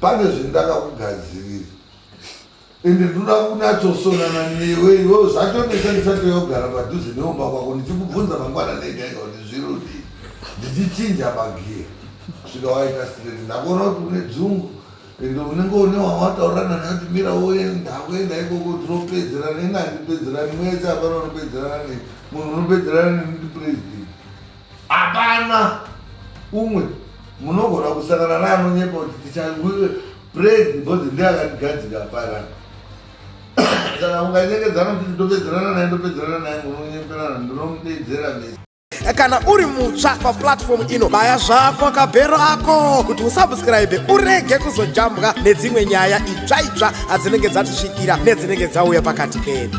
Pane zvendakakugadzirira ende ndinoda kunyatsosonana newe iwewe zvatonetsa ndisati yogara padhuze neumba kwako ndichikubvunza mangwana nega ega kuti zvirudii ndichichinja magiya kusvika waita straight ndakuona kuti une dzungu ende unenge une wawataurirana naye kuti mira uenda kuenda ikoko tinopedzerana ini handipedzerani mwese hapana unopedzerana nei munhu unopedzerana neni ndipresident hapana umwe munogona kusangana naye anonyepa kuti tichawe president because ndiye akatigadzika parana saka mukanyengedzana kuti ndopedzerana naye ndopedzerana naye munonyeperana ndinomupedzera mese Kana uri mutsva paplatform ino, baya zvako kabhero ako kuti usubscribe urege kuzojambwa nedzimwe nyaya itsva itsva adzinenge dzatisvikira nedzinenge dzauya pakati pedu.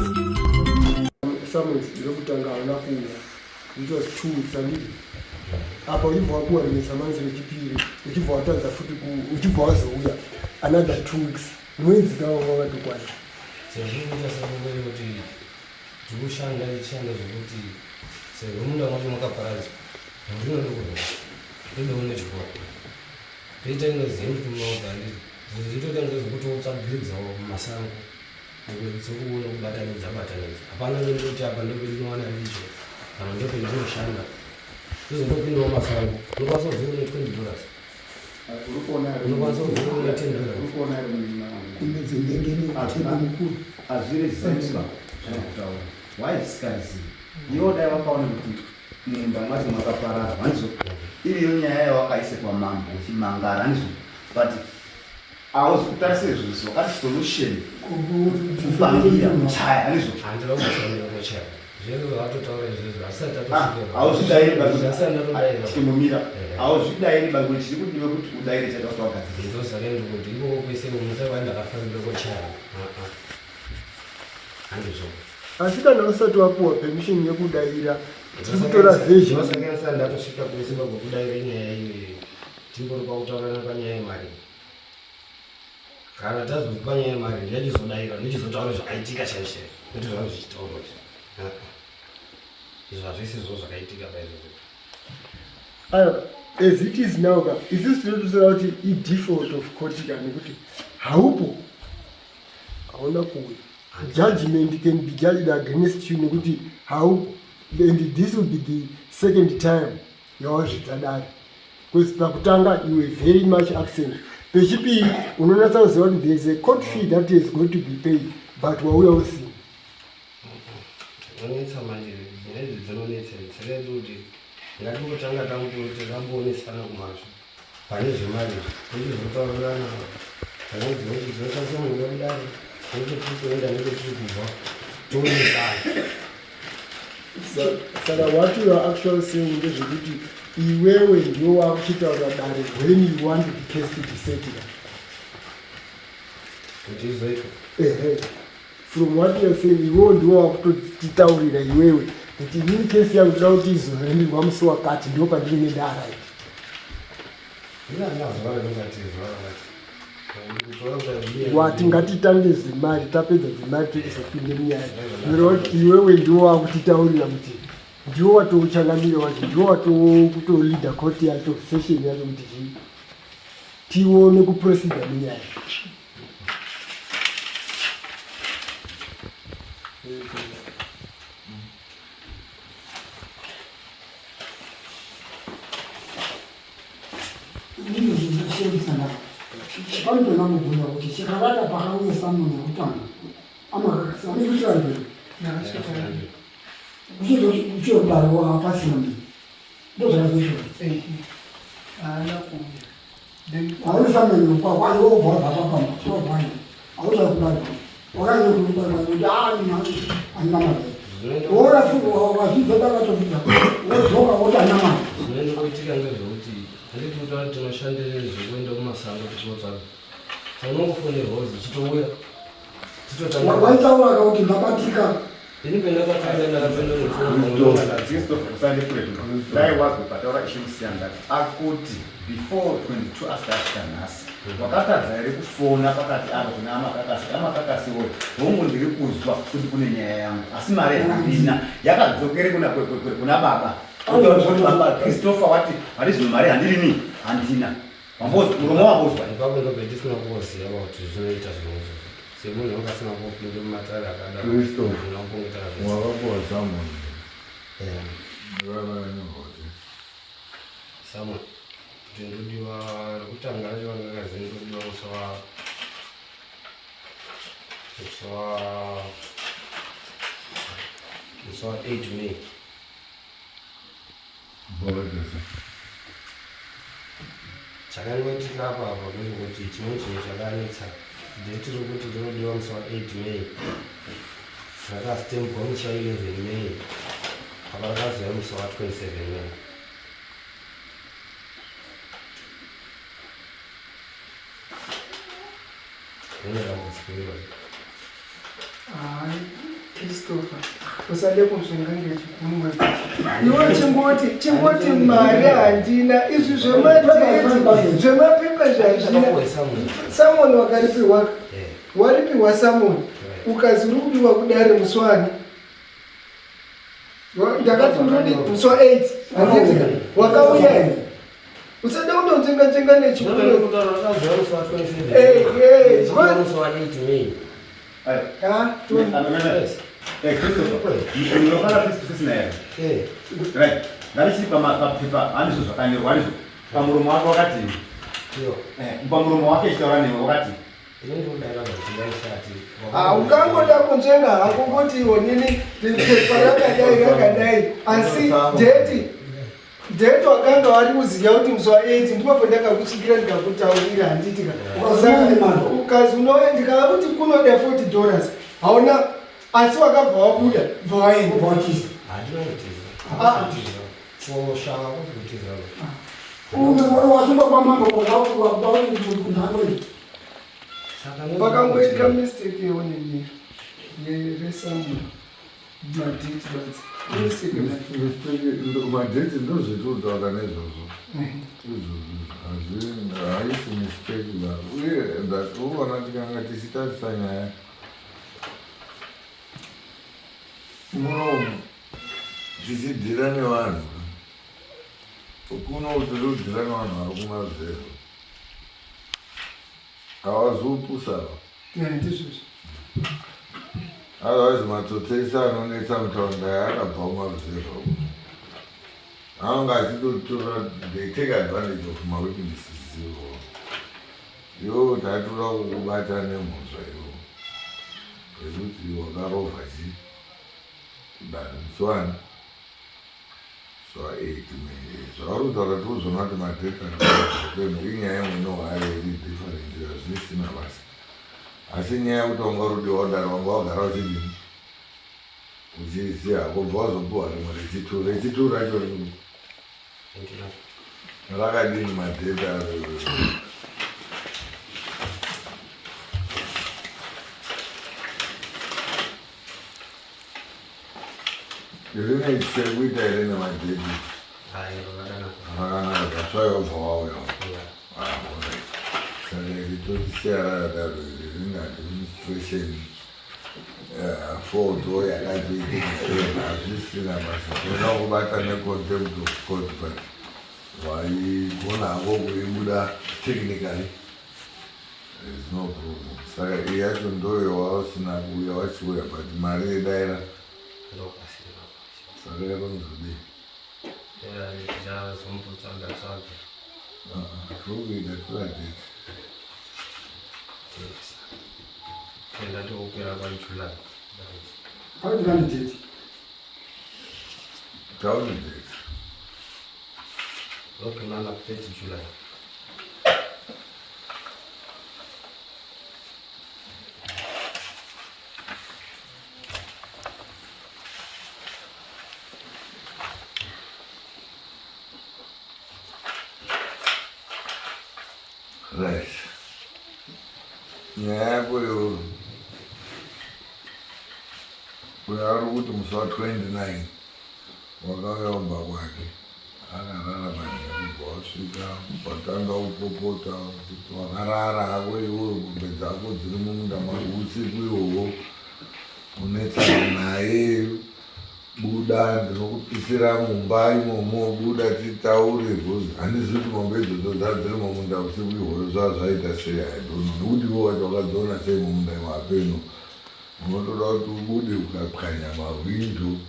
Summons yekutanga hauna kuuya which was 2 weeks handiti apa uchibva wapuwa rimwe samanzi rechipiri uchibva watadza futi uchibva wazouya another 2 weeks mwedzi kawa wakatokwana. Sezvinoita sekuti Ndikushanda ndichishanda zvekuti sezvo munda macho makaparadzwa handinode kurwa ndodawo nechikoro toita inoziva kuti mumaoko andiri zvinhu zvitoita ndezvekuti wotsvagiridzawo mumasango sekuona kubatanidza batanidza hapana nendoti apa ndopendinowana richo kana ndopendinoshanda ndozondopindawo masango unokwanisa kudzira ne 20 dollars unokwanisa kudzira ne 10 dollars Kumedze ndenge nemutembo mukuru. Hazvireziva zvakutaura. Why zvisikazivi? Iwo dai wakaona kuti munda mwacho makaparadzwa handizvo? Iriyo nyaya yawakaise kwamambo uchimangara handizvo? But hauzi kutarisa izvozvo wakati solution kupangira kuchaya handizvo? Handina kumbofanira kuchaya. Zvese zvatotaura izvozvo asati atosvika. Hauzvidairi Asati atodaira. Chimbomira. Hauzvidairi but kuti chiri kudiwa kuti udaire chaita kuti wagadzirisa. Ndosaka ndikuti ikoko kwese musava ndakafanira kuchaya. Handizvo. Asi kana usati wapuwa permission yekudaira tiri kutora version. Ndosaka ndisati ndatosvika kwese pakudaira nyaya iyoyo. Timbori pakutaurana panyaya yemari. Kana tazoti panyaya yemari ndichachizodaira ndichizotaura zvakaitika chaizvo chaizvo kwete zvanga zvichitaurwa izvi. Izvo hazvisizvo zvakaitika paizvozvo. Aiwa, as it is now ka isusu tinototora kuti idefault of court ka nekuti haupo hauna kuuya judgment can be judged against you nekuti haupo and this will be the second time yawazvidza dare because pakutanga you were very much absent pechipiri unonatsa kuziva kuti there is a court fee that is going to be paid but wauya usina. Zvinonetsa manje nyaya idzi dzinonetsa idzi saka kuti ngatingotanga tamboti tamboonesana kumashu pane zvemari izvi tochizotaurirana pane dzinoti tinoshandisa munhu wekudare nekuti tiri kuenda nekuti tiri kubva toonesana. Saka what you are actually saying ndezvekuti iwewe ndiwe wakuchitaura dare when you want the case to be settled. Kuti izoitwa. Ehe. From what you are saying iwewe ndiwe wakutotitaurira iwewe kuti inini kesi yangu ndoda kuti izoremerwa musi wakati ndipo pandinenge ndaraiti. Ini handina zuva randingati zuva rakati. Wati ngatitange zvemari tapedza dzemari tochizopinde munyaya. Zvinoreva kuti iwewe ndiwe wakutitaurira kuti ndiwe watouchangamire wacho ndiwe watokutoleader court yacho session yacho kuti chii tione kuproceda munyaya. Ndizvo zvinoshamisa ndava. Panotona mubvunza kuti chikarata pakauya samoni yekutanga amakakasi anosvika mberi. Uchizokudaro pasina mberi. Ndozvakazoitwa. Haana kuuya. Hauna samoni kwakwa iwe wobva wabva pamba wabva hauza kudaro. Wakaenda kubarwa kuti andina mari. Wora futi wazvidza ndakatofika. Wodzoka woti andina mari. Zvinoenda kuitika ndezvekuti handiti kuti vanhu tinoshandira zvekuenda kumasango tichinotsvaga. Saka unongofonerwa kuzi chitouya. Titotanga. Waitaura kuti ndabatika. Ini pendakapinda ndakapinda nefoni. Christopher usandipure dai wazwe pataura ishe musiyangati akuti before 22 asati asvika nhasi wakatadza here kufona pakati apa kuna amakakasi amakakasi woye hongu ndiri kuzwa kuti kune nyaya yangu asi mari handina yakadzokere kuna kuna baba Kutaura kuti baba Christopher wati hari zvino mari handirini handina. Wambozwa muromo wambozwa. Ipapo ndo petisina kuziva kuti zvinoita zvinhu izvozvo. Semunhu wanga asina kupinda mumatare akadaro. Christopher. Unokungetara zvese. Wakapuwa summon. Eh, Vakanyorwa kuti Summon. Kuti ndodiwa rekutanga racho vanga kazi ndodiwa musi wa musi wa musi wa 8 May. Bhorekesa. Chakangoitika apa apa ndechekuti chimwe chinhu chakanetsa date rekuti rinodiwa musi wa 8 May rakastempwa musi wa 11 May apa rakazouya musi wa 27 May. Rine dambudziko iroro. Hayi, Christopher, usade kuzvinga ngechigunwe. Iwe chingoti, chingoti mari handina, izvi zvemadheti, zvemapepa zvazvina. Ndakapuwa summon. Summon wakaripiwa, Eh, waripiwa summon. right. Ukazi uri kudiwa kudare musi wani? Ndakati uri musi wa 8. Handiti? Wakauya here? Usade kundotsenga-tsenga nechigunwe. Ndokutaura rakazouya musi wa 27. Eh, eh, Chidiwa musi wa 8 May. Ayo. Ah, Amen. Eh Christopher. Munofana face to face naye. Eh, Right. Ngatichiri papepa handizvo zvakanyorwa handizvo. Pamuromo wake wakati iyo. eh pamuromo wake achitaura newe wakati Ini ndikudaira kuti ndaishati. Ukangoda kunzvenga hako kuti onini pepa rakadai rakadai asi dheti dheti wakanga wari kuziva kuti musi wa 8 ndipo pandakakusvikira ndikakutaurira handiti ka Ukazi ukazi unouya ndikava kuti kunoda 40 dollars hauna asi wakabva wabuda bva waenda Ubva watiza. Handina kutiza. Ah. Kutiza. Kushava kuzi kutiza. Wasungwa kwamambo kunhando iyi. Saka pakangoitika mistake yeonini resamwe madheti badzi mistake Mistake, madheti ndozvetinotaura naizvozvo. Izvozvo haisi mistake ba. Uye ndatoona tikanga tichitarisa nyaya. Munomu tichidhira nevanhu. Kuno tiri kudhira nevanhu vari kumazero. Havazopusa ava. ndizvozvo Otherwise matsotsi ese anonetsa mutaundi aya akabva kumaruzevha uko. Anonga achitotora, they take advantage of maweaknesses iwo. Iwo tatoda kukubata nemhosva iwo. Yekuti wakarovha chi kudare musi wani? Musi wa 8 May. Zvauri kutaura tiri kuzoona kuti madheti ari inyaya imwe inohaya iri different hazvisina basa. Asi nyaya yekuti wanga uri dare wanga wagara uchidini? Uchiziva kubva wazopuwa rimwe rechitu rechitu racho rakadini madheti aro rine chekuita here nemadheti Hayi, rakanaka. rakanaka that's why wabva wauya Yeah. Ah, alright. Saka iri totisiya rakadaro iri rine administration foto yakatoitika hazvisina basa toda kubata necontempt of court but waigona hako kuibuda technically there is no problem saka iyi yacho ndoyo wausina kuuya wachiuya but mari yedaira Ndopasina. saka yakonzodii Yeah, tichazombotsvaga tsvaga. tiri kuita turadheti Yes. Enda tokupera kwaJuly. Pakati date. tauni date Ndokunana 30 July. Right. Nyaya yako yo uyo ari kuti musi wa29 wakauya kumba kwake akarara manheru kubva wasvika watanga kupopota uchiti wakarara hako iwewe mombe dzako dziri mumunda mako usiku ihwohwo unetsana naye Buda ndinokupisira mumba imomo buda titaure because handizivi kuti mombe idzodzo dzadziri mumunda usiku ihwoyo zvaa zvaita sei I don't know nekuti ivo wacho wakadziona sei mumunda imo hapeno unotoda kuti ubude ukapwanya mahwindo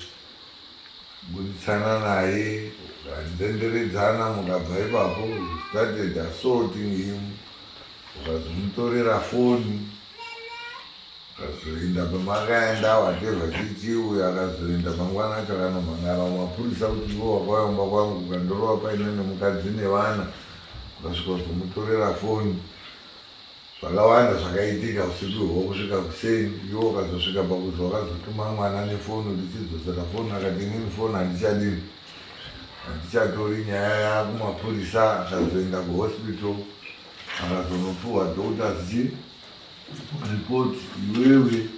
buditsana naye ukanzenderedzana mukabva ipapo started assaulting him ukazomutorera foni Akazoenda pamakaenda whatever chichi uyo akazoenda mangwana acho akanomhangara mumapurisa kuti iwo wakauya kumba kwangu ukandorova paine nemukadzi nevana ukasvika kuzomutorera foni zvakawanda zvakaitika usiku ihwo kusvika kuseni iwo ukazosvika pakuzi wakazotuma mwana nefoni kuti chidzosera foni akati inini foni handichadini handichatori nyaya yakumapurisa akazoenda kuhospital akazonopuhwa doctors chii Report iwewe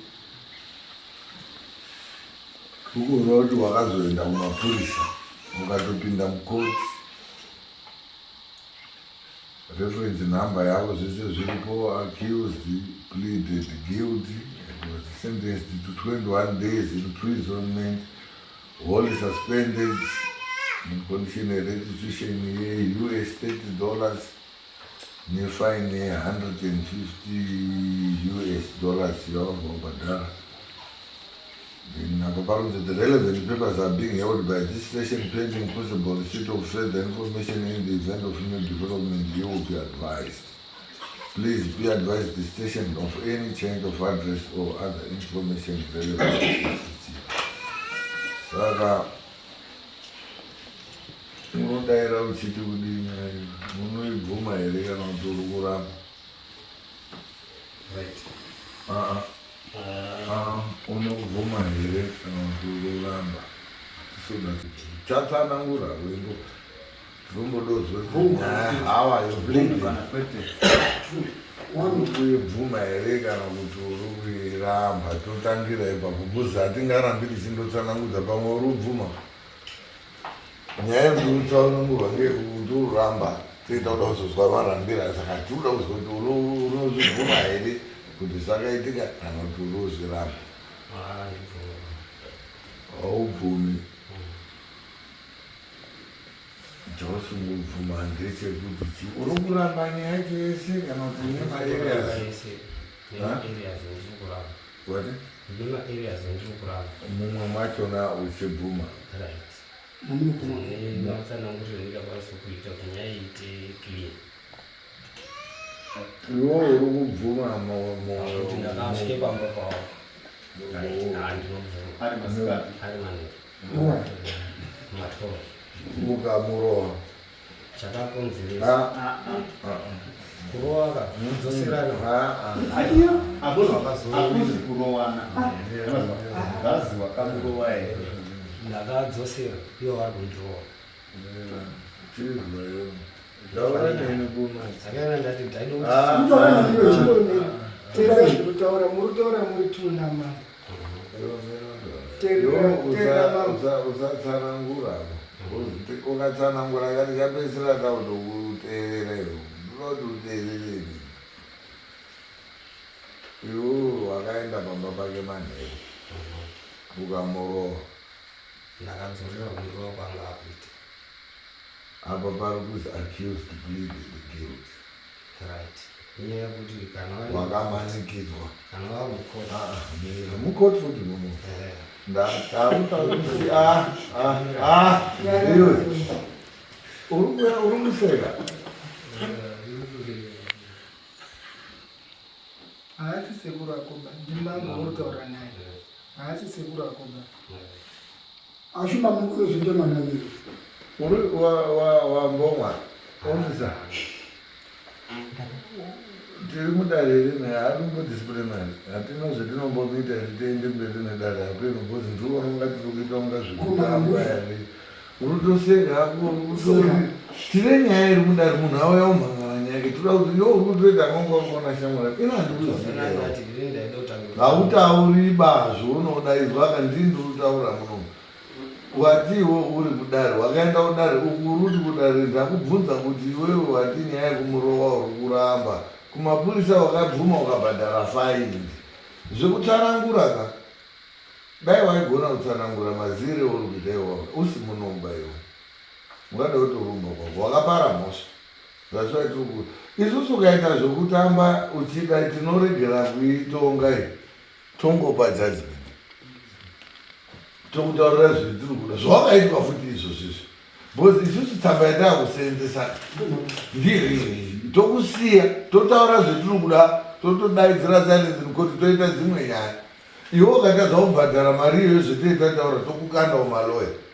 ukuona kuti wakazoenda kumapurisa ukatopinda mucourt reference number yavo zvese zviripo accused pleaded guilty and was sentenced to 21 days imprisonment wholly suspended in condition restitution yeus 30 dollars Nefaini ye 150 us dollars yawabva wabhadhara. Then apa parunzi the relevant papers are being held by this station pending possible receipt of further information in the event of new development you will be advised. Please be advised the station of any change of address or other information relevant to this. Saka Unodaira uchiti kudii nyaya iyo? Unoibvuma here kana kuti uri kuramba? Right. Ah, ah. Ah, unobvuma here kana kuti uri kuramba? Tisoda chatsanangura rwendo tinombodozwa nyaya how are you pleading? Kana kwete. Uri kuibvuma here kana kuti uri kuiramba? Totangira ipapo because hatingarambi tichindotsanangudza pamwe uri kubvuma. Nyaya yekutsanangurwa ngeyekuti uramba toita kuda kuzozwa marambira saka tinoda kuzwa kuti unozvibvuma here kuti zvakaitika kana kuti unozviramba. Haubvumi. Chausingobvuma ndechekuti chi uri kuramba nyaya yacho yese kana kuti une maareas What? Ndine maareas andiri kuramba. Mumwe machona uchibvuma. Right. Matsananguriro ndingakwanisa kuita kuti nyaya iite clear. Iwe uri kubvuma Kuti ndakasvike pamba pavo. Right. Ah, ndinobvuma. Ari masikati. Ari manheru. Matoro. Ukamurova. Chakakonzeresa. Ah, ah. Kurova ka kudzoserana. Ah, ah. Aiyo, hakuzi kurowana. Ngazi wakamurowa here? Ndakadzosera ivo vari kundirova. Chizwa iwe. Taura neni kuno. Saka ndati ndaida kuti Ah, Kutaura ah, naiwe ah. Teerai zvekutaura, muri kutaura muri tuna mama. Usatsanangura ukatsanangura kati chapedzisira takutokuteerera iwe ndoda kuti uteerere ini iwewe wakaenda pamba pake manheru ukamurova ndakadzorera kumurova kwanga akuita. Apa pari kuzi accused pleaded guilt. Right. Inyaya yekuti kana vari wakamanikidzwa kana vari mukoti. Ah, ah, mukoti futi muno. Eh. Ndatakuta kuti ah ah ah iwe. Uri kuya uri kuseka. Haasi sekuru akoba, ndimambo unotaura naye. Haasi sekuru akoba. Asi mamukuru zvinge manamiro. Uri wa wa wambomwa. Officer. Tiri mudare rine hatimbo disciplinary. Hatina zvetinombomita here tiende mberi nedare hapeno because ndiri kuona kunga tiri kuita kunga zvekutamba here. Urutoseka hako uri tine nyaya iri mudare munhu auya omhangana nyaya yake toda kuti yo uri kutoita kwanga uri kuona shamwari ino handikuziva. Hautauri ba zvaunoda izwa ka ndini ndiri kutaura muno. Wati iwe uri kudare wakaenda kudare uku uri kuti kudare ndakubvunza kuti iwewe wati nyaya yekumurova uri kuramba kumapurisa wakabvuma ukabhadhara faindi zvekutsanangura ka. Dai waigona kutsanangura mazire uri kuita iwawa usi munomba iwe. Ungada kutorumba kwako wakapara mhosva. That's why tiri ku isusu ukaita zvekutamba uchida tinoregera kuitonga iyi tongopa judgment tokutaurira zvetiri kuda zvawakaitwa futi izvozvo izvi because isusu tsamba yataakuseenzesa ndiyo iyi tokusiya totaura zvetiri kuda totodaidzira silence in court toita dzimwe nyaya iwe ukatadza kubhadhara mari iyoyo zvetee tataura tokukanda umaloya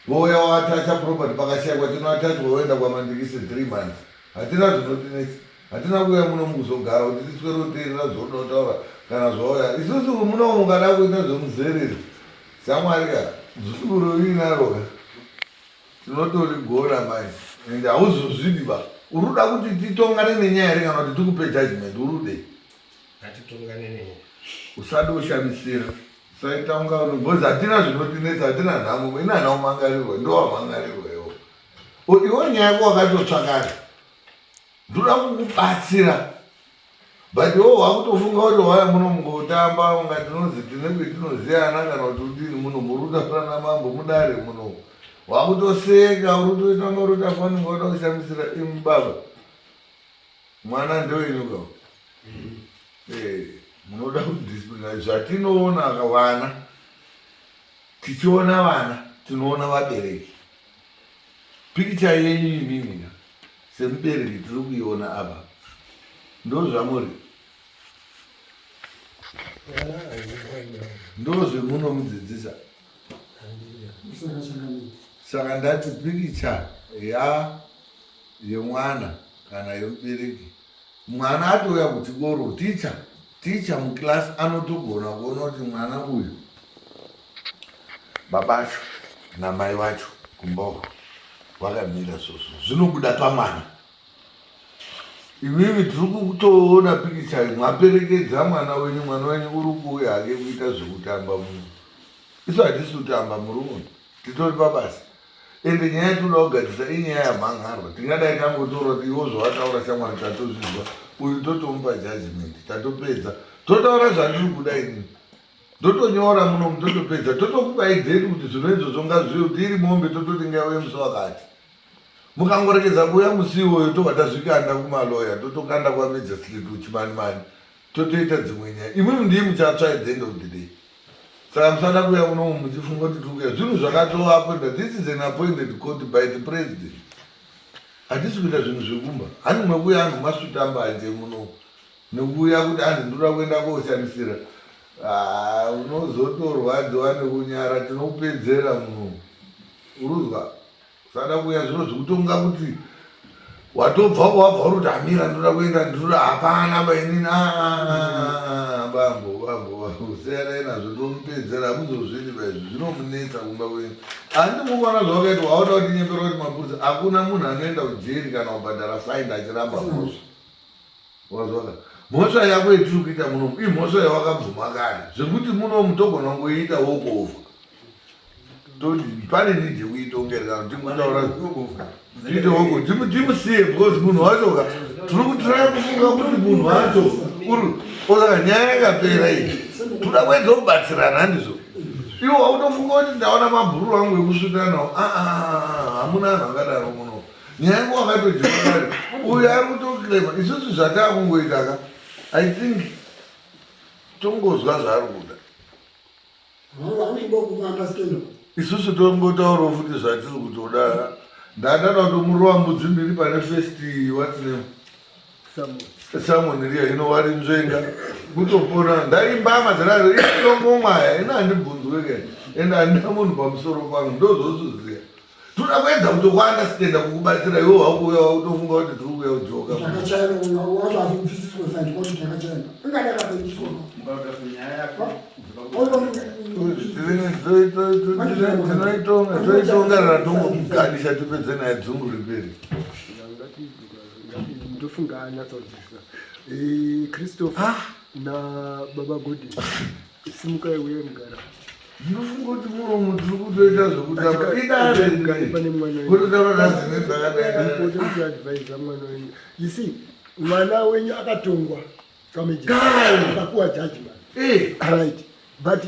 Vouya waatacha property pakashaikwa chinoatachwa woenda kwaMandikise 3 months. Hatina zvinotinetsa. Hatina kuuya muno mukuzogara kuti tiswere kuteerera zvaunoda kutaura kana zvauya. Isusu muno mukada kuita zvemuzerere shamwari ka dzukuru uinaro ka tinotorigona manje and hauzozvidi ba. Uri kuda kuti titongane nenyaya here kana kuti tikupe judgment uri kudei? Ngatitongane nenyaya. Usade kushamisira. Usaita kunga uri because hatina zvinotinetsa hatina nhamo ini handina kumangarirwa ndowamangarirwa iwo iwo nyaya yako wakatotsvakana ndoda kukubatsira but iwo wakutofunga kuti waya muno mungotamba unga tinozi tine kwetinoziyana kana kuti udini muno muri kutaura namambo mudare muno wakutoseka uri kutoita kunga uri kuita fani unga uda kushamisira imi baba Mwana ndewenyu ka eh, munoda kudisciplina zvatinoona ka vana tichiona vana tinoona vabereki pikicha yenyu imimi ka semubereki tiri kuiona apa ndozvamuri ndozvemunomudzidzisa saka ndati pikicha ya yemwana kana yemubereki mwana atouya kuchikoro ticha ticha muclass anotogona kuona kuti mwana uyu babacho namai vacho kumba uko vakamira soso zvinobuda pamwana imimi tiri kutoona pikicha mwaperekedza mwana wenyu mwana wenyu uri kuuya hake kuita zvekutamba muno isu hatisi kutamba murume titori pabasa Ende nyaya yatinoda kugadzirisa inyaya yamhan'arwa. Tingadai tangotaura kuti iwo zvawataura shamwari tatozvinzwa, uyu totomupa judgment, tatopedza. Totaura zvandiri kuda inini. Ndotonyora muno totopedza, totokupai date kuti zvinhu izvozvo ngazvive kuti iri mombe tototi ngaiuye musi wakati. Mukangoregedza kuuya musi iwoyo tobva tazvikanda kumaloya, totokanda kwamagistrate kuchimanimani. Totoita dzimwe nyaya. Imwimwi ndii muchatsva at the end of the day. Saka musada kuuya kuno muchifunga kuti tiri kuuya. Zvinhu zvakatoappointa. This is an appointed court by the president. Hatisi kuita zvinhu zvekumba. Hani mekuuya anhu masvuta mbanje muno. Nekuuya kuti anhu ndoda kuenda koshamisira. Ah, unozotorwadziwa nekunyara tinokupedzera muno. Uruzwa? Usada kuuya zvino zvekutonga kuti watobva wabva uri kuti amira ndoda kuenda ndinoda hapana bainini ah, ah, ah, bambo bambo bambo siyanai nazvo ndomupedzera hamuzozvidi baizvi zvinomunetsa kumba kwenyu handi mukuona zvawakaitwa wauda kuti nyepera kuti mapurisa hakuna munhu anoenda kujeri kana kubhadhara faindi achiramba mhosva wazwaka mhosva yako yetiri kuita munomu imhosva yawakabvuma kare zvekuti munomu togona kungoiita wokovha toti pane need yekuitongera kana tingotaura tiite woko timusiye because munhu wacho ka tiri kutiraya kufunga kuti munhu wacho uri osaka nyaya yakapera iyi toda kuedza kubatsirana handizvo iwo wautofunga kuti ndaona mabhururu angu ekusvita nawo ah, ah, ah, hamuna anhu akadaro muno nyaya yangu wakatodyiwa kare uyu ari kutoklema isusu zvataakungoita ka i think tongozwa zvaari kuda Isusu tongotaurawo futi zvatiri kutoda. Ndandada kutomurova mbudzi mbiri pane first what's name? Salmon riya hino warinzvenga kutopona ndaimba mazera inongomwaya ina handibvunzwe ke ende handina munhu pamusoro pangu ndozvozuziya Toda kuedza kutokuandastenda kukubatsira iwe wakuuya wakutofunga kuti tiri kuuya kujoka. Takachena uyo wacho azobvisiswa sandi kuti takachena. Ingada akabvisiswa. Tinoitonga toitonga ratongomuganisha tipedze naye dzungu riperi. Ndofunga anyatsonzwisisa. Eh, Christopher na Baba Godi simukai uye mugara. Ndinofunga kuti muromo tiri kutoita zvekutamba idare kutotaura nazine zvakadai mwana wenyu you see mwana wenyu akatongwa akapuwa judgment eh. right but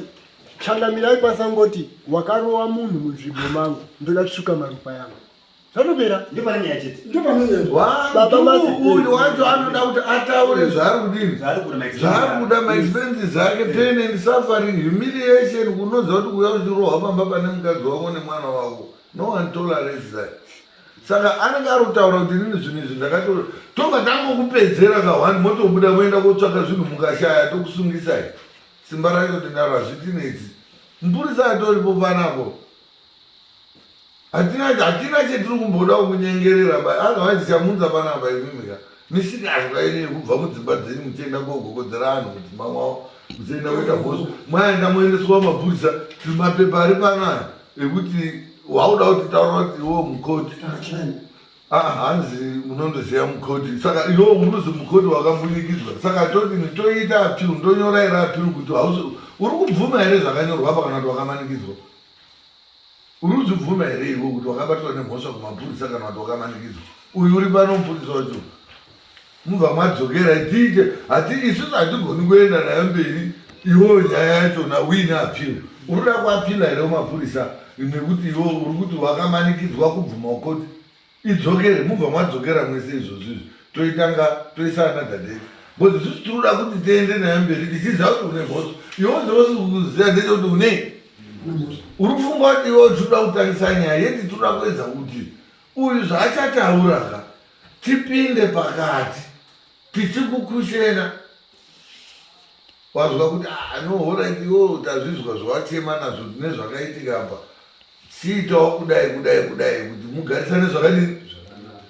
Changamire aikwanisa kungoti wakarova munhu munzvimbo mangu ndoda kusuka marupa yangu. Zvatopera. Ndipo pane nyaya chete. Ndipo pane nyaya. Baba Masi uyu wacho anoda kuti ataure zvaari kudini. Zvaari kuda ma Zvaari kuda ma expenses ake pain and suffering humiliation kunoziva kuti kuuya uchirohwa pamba pane mukadzi wako nemwana wako. No one tolerates that. Saka anenge ari kutaura kuti inini zvinhu izvi ndakato tobva tangokupedzera ka one motobuda moenda kotsvaka zvinhu mukashaya tokusungisai. Simba racho tinaro hazvitinetsi. Mupurisa atoripo panapo. Hatina hatina chetiri kumboda kunyengerera ba otherwise chamunza panapa imimi ka. Misikazwa yenyu yekubva mudzimba dzenyu muchienda kogogodzera anhu mudzimba mwavo muchienda kuita bhosvo mwaenda moendeswa mapurisa mapepa ari panaya ekuti wauda kuti taura kuti iwo mukoti Ah, hanzi unondoziva mukoti saka iwo unozi mukoti wakambunyikidzwa saka todini toita appeal ndonyora here appeal kuti hausi uri kubvuma here zvakanyorwa apa kana kuti wakamanikidzwa uri kuzvibvuma here iwe kuti wakabatwa nemhosva kumapurisa kana kuti wakamanikidzwa uyu uri pano mupurisa wacho mubva madzokera tiite hati isusu hatigoni kuenda nayo mberi iwewo nyaya yachona uine appeal uri kuda kuapila here kumapurisa nekuti iwe uri kuti wakamanikidzwa kubvuma kukoti idzokere mubva madzokera mwese izvozvo izvi toitanga toisa another date because isusu tiri kuda kuti tiende nayo mberi tichiziva kuti une mhosva iwe ndinosi kuziva ndechekuti unei uri kufunga kuti iwe tinoda kutangisa nyaya yeti tinoda kuedza kuti uyu zvaachataura ka tipinde pakati tichikukushena wazwa kuti ah, no horait iwo tazvizwa zvawachema nazvo nezvakaitika apa chiitawo kudai kudai kudai kuti mugarisane zvakadini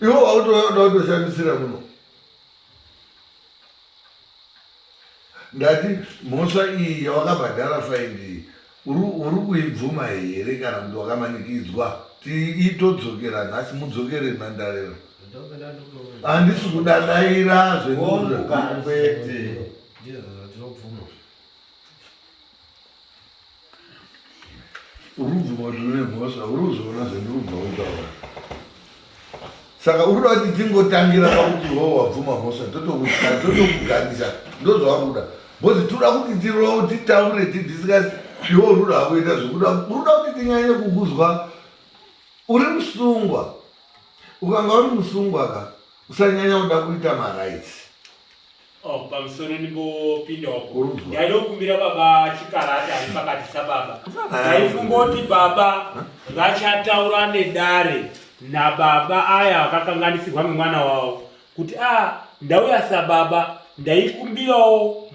iwo wautoda kutoshamisira muno ndati mhosva iyi yawakabhadhara faindi iyi uri kuibvuma here kana kuti wakamanikidzwa tiitodzokera nhasi mudzokere nhandarero handisi kudadaira zvekwete Uri kubvuma kuti une mhosva, uri kuzviona zvendiri kubva kutaura. Saka uri kuda kuti tingotangira pakuti iwewe wabvuma mhosva totokuganisa ndozvauri kuda. Because toda kuti tiro titaure tidiscuss iwe uri kuda kuita zvekuda uri kuda kuti tinyanye kukuzwa uri musungwa. Ukanga uri musungwa ka usanyanya kuda kuita marights. Oh, pamusoro ndimbopindawo ndaidokumbira baba chikarati ari pakati sababa ndaifunga kuti baba vachataura nedare nababa aya vakakanganisirwa nemwana wavo kuti a ah, ndauya sababa ndaikumbirawo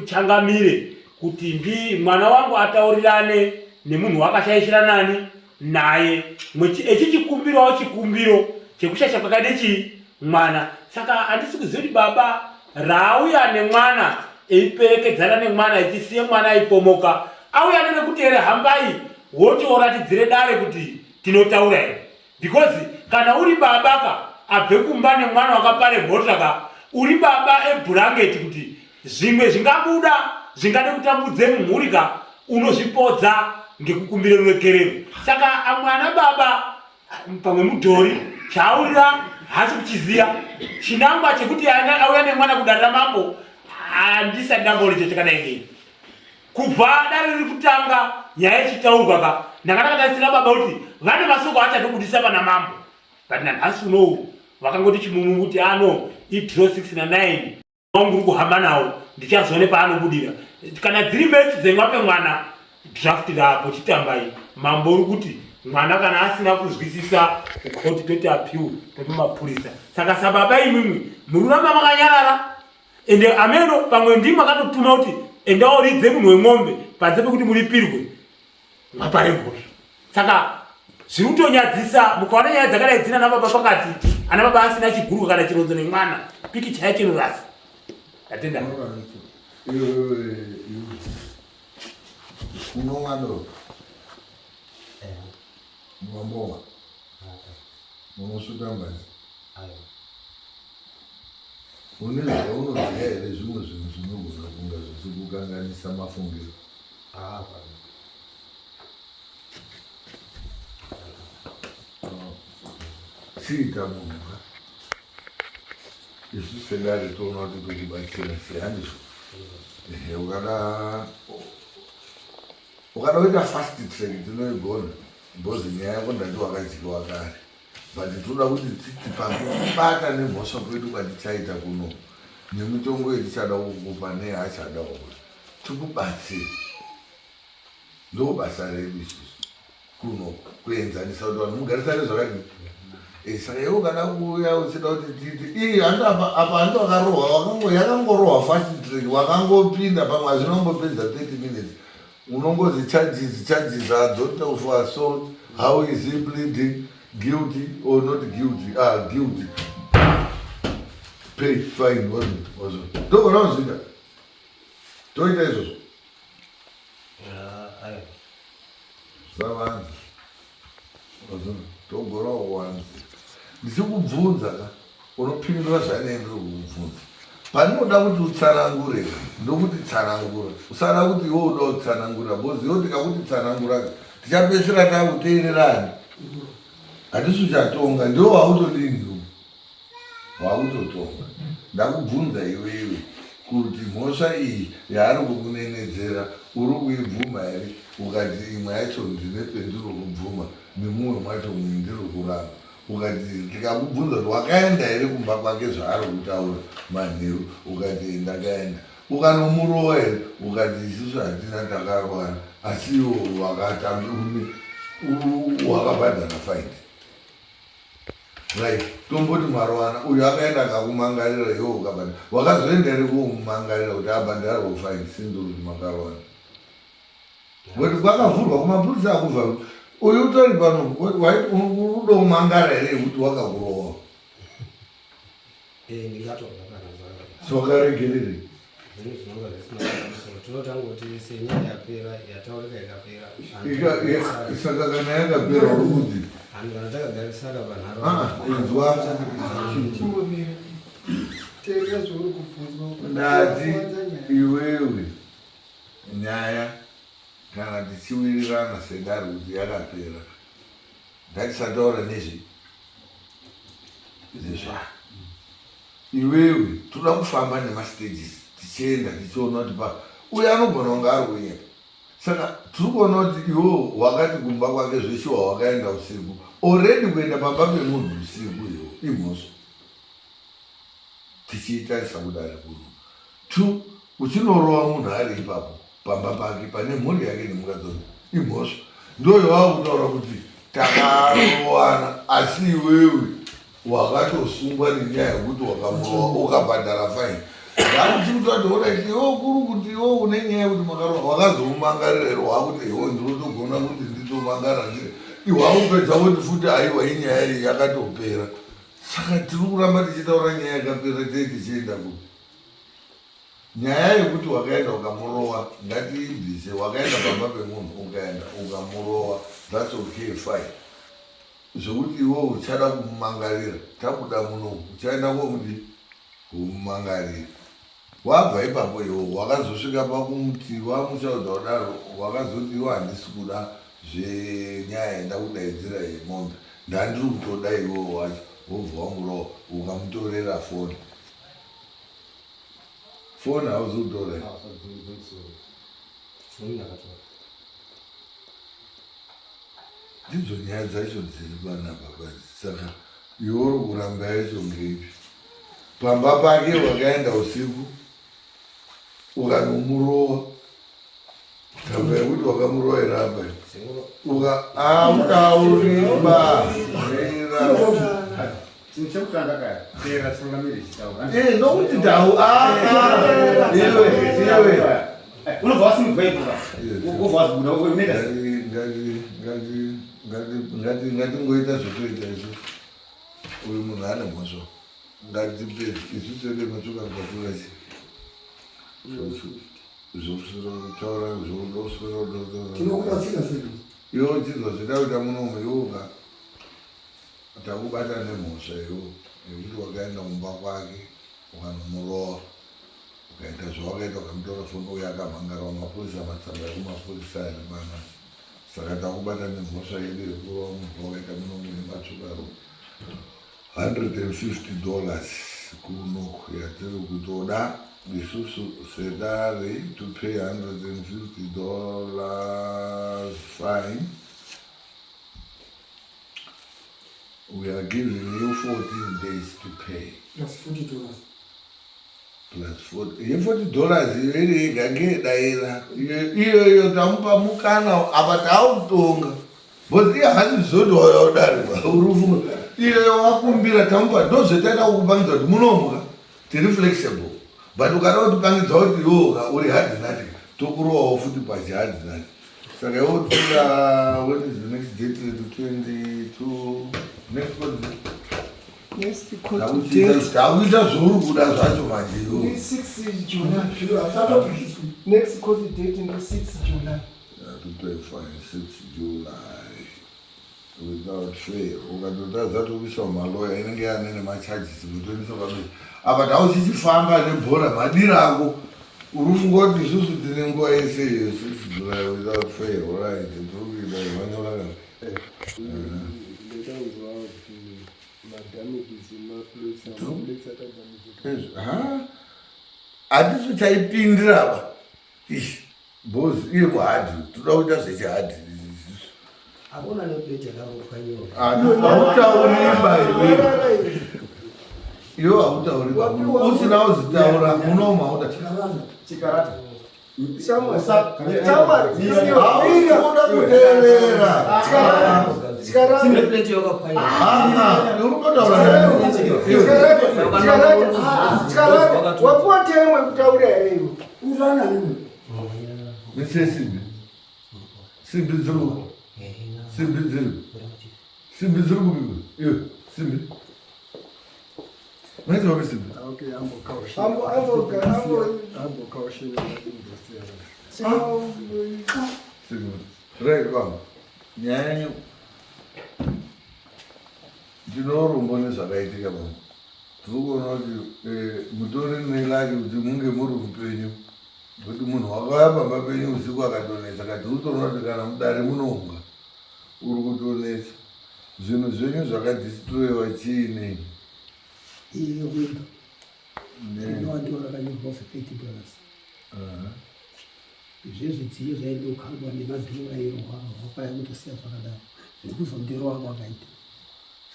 changamire kuti ndi mwana wangu ataurirane nemunhu wakashaishira nani naye echichikumbirawo chikumbiro chekushaisha kwakaite chii mwana saka handisi kuziva kuti baba raauya nemwana eiperekedzana nemwana echisiye mwana aipomoka auya nekuti here hambai woti oratidzire dare kuti tinotaura here because kana uri baba ka abve kumba nemwana wakapare mhosva ka uri baba ebhurangeti kuti zvimwe zvingabuda zvingade kutambudze mumhuri ka unozvipodza ngekukumbira ruregerero saka amwe ana baba pamwe mudhori chaaurira haasi kuchiziya chinangwa chekuti auya nemwana kudare ramambo handisati ndamboona icho chakadai nei kubva dare riri kutanga nyaya ichitaurwa ka ndanga ndakatarisira baba kuti vane masoko achatobudisa pana mambo but nanhasi unowu vakangoti chimumu kuti ano idro 6 na 9 wangu uri kuhamba nawo ndichazoone paanobudira kana dziri metsi dzemwape mwana draft rapo chitambai mambo uri kuti mwana kana asina kuzwisisa kukoti toti apiwe toti mapurisa saka sababa imwimwi mururamba makanyarara ende ameno pamwe ndimi makatotuma kuti endaoridze munhu wemombe panze pekuti muripirwe mapare mhosva saka zviri kutonyadzisa mukaona nyaya dzakadai dzina nababa pakati ana baba asina chigurwa kana chironzo nemwana pikicha yacho inorasa ndatenda unomwa doro unombomwa unosvuta mbanje une zvaunoziva here zvimwe zvinhu zvinogona kunga zvichikukanganisa mafungiro Ah, chiita munhu ka isu sedare toona kuti tokubatsira sei handizvo ehe ukada Ukada kuita fast track tinoigona because nyaya yako ndati wakadyiwa kare but tinoda kuti titi pakubata nemhosva kwedu kwatichaita kuno nemitongo yetichada kukupa neyaachada kukupa tikubatsire. Ndobasa redu isusu kuno kuenzanisa kuti vanhu mugarisane zvakadii. Eh, saka iwe ukada kuuya uchida kuti tiite ii handi apa apa handi wakarohwa wakango yakangorohwa fast track wakangopinda pamwe hazvina kumbopedza 30 minutes unongozi charges charges are don't of assault how is he pleading guilty or not guilty ah guilty pay fine wazvo ndogona kuzviita toita izvozvo Savanzi. Togora wanzi. Ndichikubvunza ka unopindura zvainenge ndiri kukubvunza. Pandinoda kuti utsanangure ndokuti tsanangura. Usada kuti iwe uda kutsanangura because iwe tikakuti tsanangura tichapedzisira takuteererani. Hatisi uchatonga ndiwe wautodini iwe. Wakutotonga. Ndakubvunza iwewe kuti mhosva iyi yaari kukunenedzera uri kuibvuma here ukati imwe yacho ndine pendiri kubvuma nemumwe mwacho mumwe ndiri kuramba ukati tikakubvunza kuti wakaenda here kumba kwake zvaari kutaura manheru ukati ndakaenda ukanomurova here ukati isusu hatina takarowana asi iwo wakabhadhara faindi Right, tomboti marowana uyu akaenda akakumangarira iwe ukabhadhara. Wakazoenda here komumangarira kuti abhadharwe fine since uri kuti makarowana? Kuti kwakavhurwa kumapurisa akuvharwa. Uyu utori pano unoda kumangara here yekuti wakakurowa? Eh, ndingatonga kana zvakadaro. So wakaregererei? Zvinhu zvinonga zvisina musoro. Tinotangoti senyaya yapera yataurika ikapera. Saka kana yakapera uri kuti Hanhu kana takagarisana panharo. Ah, inzwa. Chimbomira. Teerera zvauri kubvunzwa. Ndati iwewe nyaya kana tichiwirirana sedare kuti yakapera ngatisataura nezve nezvayo iwewe toda kufamba nemastages tichienda tichiona kuti pa uyo anogona kunge ari kunyepa saka tiri kuona kuti iwewe wakati kumba kwake zveshuwa wakaenda usiku already kuenda pamba pemunhu usiku iwo imhosva tichiitarisa kudare kuno two uchinorova munhu ari ipapo pamba pake pane mhuri yake nemukadzi wake imhosva ndoyo wakutaura kuti takarowana asi iwewe wakatosungwa nenyaya yekuti wakamurova ukabhadhara faini ndakuti kuti vati orit iwe kuri kuti iwe une nyaya yekuti makarova wakazomumangarira here wakuti iwe ndinotogona kuti nditomangara ndiri iwe wakupedza woti futi aiwa inyaya iyi yakatopera saka tiri kuramba tichitaura nyaya yakapera tei tichienda kupi Nyaya yekuti wakaenda ukamurowa ngatiibvise wakaenda pamba pemunhu ukaenda ukamurowa that's okay fine zvekuti iwe uchada kumumangarira tabuda muno uchaenda komudi kumumangarira wabva ipapo iwe wakazosvika pakumuti wamuchaudza kudaro wakazoti iwe handisi kuda zvenyaya yandakudaidzira yemombe ndandiri kutoda iwewo wacho wobva wamurowa ukamutorera foni Foni hauzi kutora here? Foni ndakatora. Ndidzo nyaya dzacho dziri panapa badzi. Saka iwe uri kuramba yacho ngeipi? Pamba pake wakaenda usiku ukanomurowa tsamba yekuti wakamurowa here apa uka autauriba Chinhu chekutanga kaya, teera tsangamire chitaura. Eh, nokuti dhau ah, ah, iwe iwe Unobva wasimudzwa ipo ka. Wobva wazibuda unoita sei? Ngatingoita zvotoita isu. Uyu munhu ane mhosva. Ngatipedze isu tode matsoka mukakura chi. Zvokuswera kutaura zvokuswera kutaura. Tinokubatsira sei? Iwe uchinzwa zvetakuita munomu iwe uka Takubata nemhosva iwe yekuti wakaenda kumba kwake ukanomurova ukaita zvawakaita ukamutora foni uye akamhangara kumapurisa matsamba ekumapurisa ari mana saka takubata nemhosva yedu yekurova munhu wakaita muno mune matsvukaro $150 kuno yatiri kutoda. Isusu sedare to pay $150 fine. We are giving you 14 days to pay. Plus $40. Plus 40. Ye $40 iyo iri yega ngeyedaira. Iyo iyo tamupa mukana apa tautonga. Because iye haasi zoti wauya udarikwa uri kufunga. Iyo wakumbira tamupa ndozvetaita kukupangidza kuti munomuka tiri flexible. But ukada kutipangidza kuti iwoka uri hard nut tokurowawo futi pachi hard nut. Saka iwe utoda when is the next date redu 22 next one. Next court date. Takuita zvauri kuda zvacho manje iwe. Ndi 6 July. Next court date ndi 6 July. To pay fine 6 July without fail. Ukatotadza tokuisa maloya inenge yane nemacharges kutoendesa pamberi. Apa tauchichifamba nebhora madira ako. Uri kufunga kuti isusu tine nguva yese iyo 6 July without fail. Right. Tiri kuita vanyora kana. Ndakanzwa kuti madamages emaplots amaplots akadamageka. Ha? Hatisi chaipindira ba. Ish. Boss iye muhadhi. Toda kuita zvechihadhi. Hakuna neplate yakangopwanyiwa. Hautauri ba iwe. Iwe hautauri ba. Usina kuzitaura munomu hauta. Chikarata. Hausi kuda kuteerera. Sine plate yakapwanyiwa. Ah, uri kutotaura nani? Wapuwa temo yekutaura here iwe? Uzana nini? Mise simbi. Simbi dziri kupi? Simbi dziri. Simbi dziri kupi? Iwe, simbi. Maita wapi simbi? Okay, ambokausha. Ambo ambo ambo Ambokausha. Simbi. Right, baba. Nyaya yenyu. Ndinorumbo nezvakaitika baba. Tiri kuona kuti mutori nelaki kuti munge muri mupenyu. Kuti munhu wakauya pamba penyu usiku akatonetsa kati utoona kuti kana mudare munounga uri kutonetsa. Zvinhu zvenyu zvakadhistroyiwa chiinei? Iyo window. Rinova rakanyorwa for $30. Zvezvidziyo zvaindokangwa nemadhoo airohwa kwaya kutosiya zvakadaro. Nekuzondirowa kwakaita.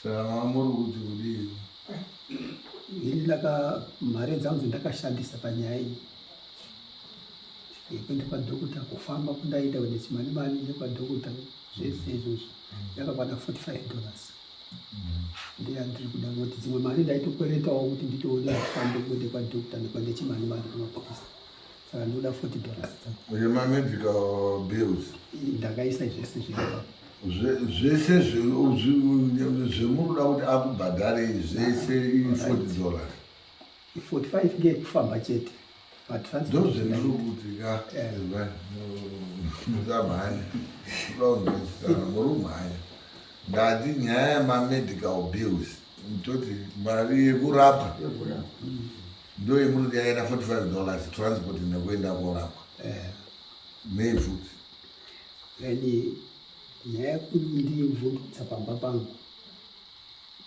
Saka muri kuti kudii? Ini ndaka mari dzangu dzandakashandisa panyaya iyi. Yekuenda kwadhokota kufamba kundaita kuenda chimanimani nekwadhokota zvese izvozvo yakakwana $45. Ndeyandiri kuda kuti dzimwe mari ndaitokweretawo kuti nditoone kufamba kuenda kwadhokota nekuenda chimanimani kumapurisa. Saka ndinoda $40 dzangu. Yemamedical bills. Ndakaisa zvese zviri ipapo. Zvese zvemunoda kuti akubhadharei zvese i $40. 45 ngeyekufamba chete. Ndozvendiri kuti ka musamhanya. Kuda kunzwisisana muri kumhanya. Ndati nyaya yemamedical bills toti mari yekurapa ndo yemunoti yakaita $45 transport nekuenda korapwa. Nei futi? Then nyaya yekundivhundutsa pamba pangu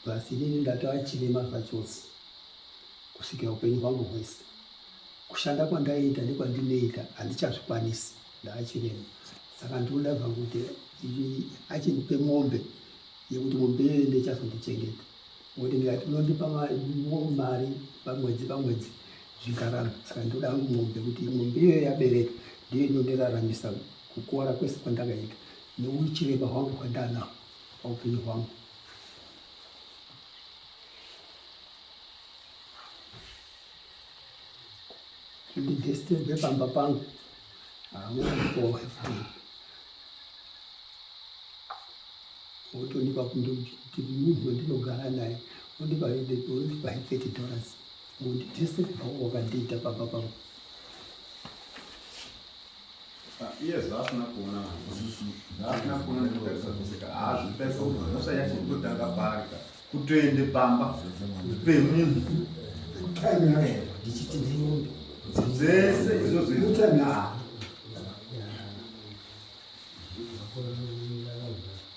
plus inini ndatova chirema zvachose kusvikira upenyu hwangu hwese. Kushanda kwandaiita nekwandinoita handichazvikwanisi, ndaachirema. Saka ndinoda zvangu kuti achindipe mombe yekuti mombe iyoyo ndichazondichengeta. Ngokuti ndikati unondipa mari pamwedzi pamwedzi zvikaramba. Saka ndoda hangu mombe kuti mombe iyoyo yabereka ndiyo inondiraramisa kukuwara kwese kwandakaita neuchirema hwangu hwandanaho paupenyu hwangu. Ndidisturbe pamba pangu hauna kupowa futi. Wotonipa kuti munhu wandinogara naye wondipa $30 mundidisturbe wakandiita pamba pangu. Iye zvaasina kuona zvaasina kuona ndinotarisa kuseka haazvitarisa kuti mhosva yacho inotanga pari ka kutoende pamba pemunhu Ndichiti ndin'ombe. Zvese izvozvo izvo.